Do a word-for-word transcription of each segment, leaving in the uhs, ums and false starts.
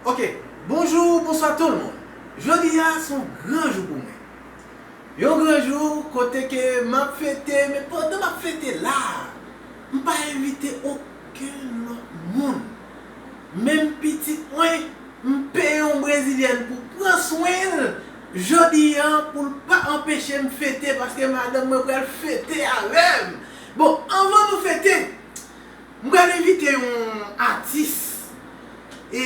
Ok, bonjou, bonswa tout le monde. Jodi a se yon gran jou pou mwen. Yon gran jou kote ke m ap fete, men pandan m ap fete la, m pa envite okenn lòt moun. Menm pitit mwen, m peye yon brezilyèn pou pran swen l jodi a pou l pa anpeche m fete paske madanm mwen pral fete avè m. Bon, anvan nou fete, m pral envite yon atis e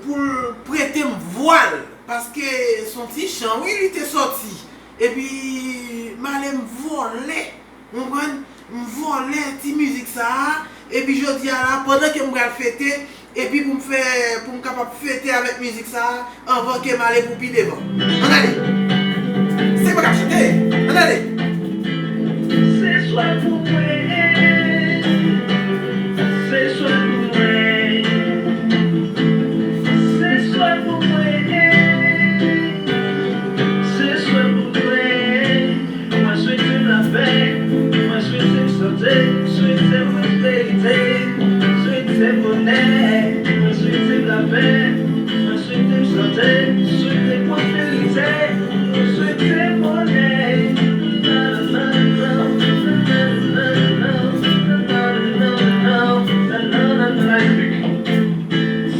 pou l prete m vwa l paske se yon ti chan wi li te sòti. Epi m ale m vòlè, ou konprann? M vòlè ti mizik sa a, epi jodi a la, pandan ke m pral fete, epi pou m fè, pou m kapab fete avèk mizik sa a, anvan ke m ale pou pi devan. Ann ale! Se mwen k ap chante! Ann ale! Se swa pou mwen, se swa pou mwen, se swa pou mwen, se swa pou mwen. Mwen swete m lapè, mwen swete m sante, swete m pwosperite, swete m bonè. Mwen swete m lapè, mwen swete m sante, swete m pwosperite, mwen swete m bonè.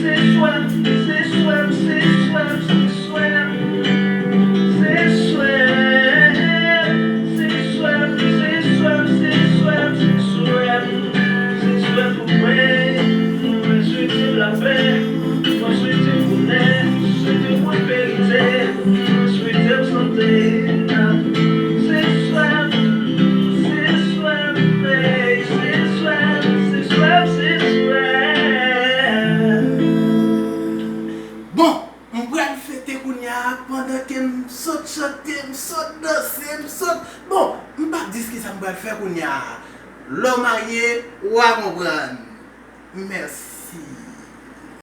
Se swa, se swa, se swa, se swa. Se swè, se swè, se swè, se swè, se swè, se swè pou mwen. Mwen swete w lapè, mwen swete w bonè, mwen swete w pwosperite, mwen swete w sante. Se swè, se swè, se swè, se swè, se swè. Bon, m pral fete kounye a pandan ke m sot chante, m sot danse, m sot, bon, m p ap di kisa m pral fè kounye a. Lè w marye, w a konprann. Mèsi.